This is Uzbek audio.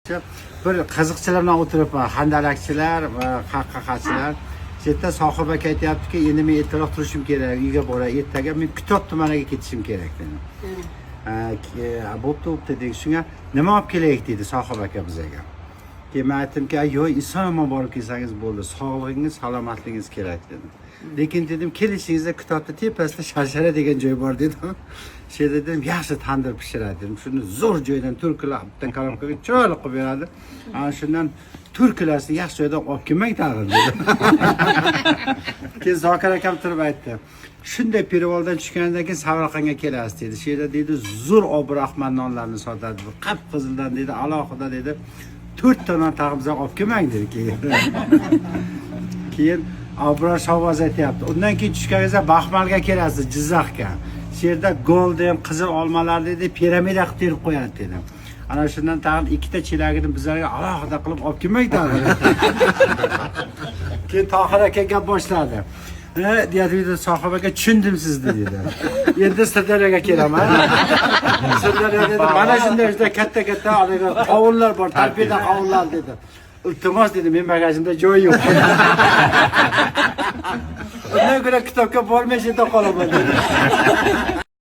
Bir qiziqchilar bilan o'tiribman, handalakchilar va qaqqaqachilar. Shu yerda Sohib aka aytyaptiki, endi men ertaroq turishim kerak, uyga boray, ertaga men Kitob tumaniga ketishim kerak dedi. Ha, bo'pti, bo'pti dedik. Shunga nima olib kelaylik dedi Sohib aka bizaga. Keyin men aytdimki, yo'q, eson omon borib kelsangiz bo'ldi, sog'lig'ingiz, salomatligingiz kerak dedim. Lekin dedim, kelishingizda Kitobni tepasida Sharshara degan joy bor dedim. Shu yerda dedim, yaxshi tandir pishiradi dedim. Shuni zo'r joydan turkilar bitta korobkaga chiroyli qilib beradi. Ana shundan turkilasini yaxshi joydan olib kelmang tag'in dedim. Keyin Zokir akam turib aytdi. Shunday перевал dan tushgandan keyin Samarqandga kelasiz dedi. Shu yerda dedi, zo'r Obrahman nonlarni sotadi. Qip qizildan dedi, alohida dedi. To'rtta non tag'in bizga olib kelmang dedi keyin. Keyin Abror Shahboz aytyapti. Undan keyin tushganingizda Baxmalga kelasiz, Jizzaxga. Shu yerda golden, qizil olmalar dedi, piramida qilib terib qo'yadi dedi. Ana shundan tag'in ikkita chelagini bizlarga alohida qilib olib kelmang tag'in. Keyin Tohir aka gap boshladi. Ha, deyapti Sohib aka, tushundim sizni dedi. Endi Sirdaryoga kelaman. Sirdaryo dedi, mana shunday juda katta katta haligi qovunlar bor, torpeda qovunlar dedi. Iltimos dedi, men bagajimda joy yo'q. Undan ko'ra Kitobga bormay shu yerda qolaman dedi.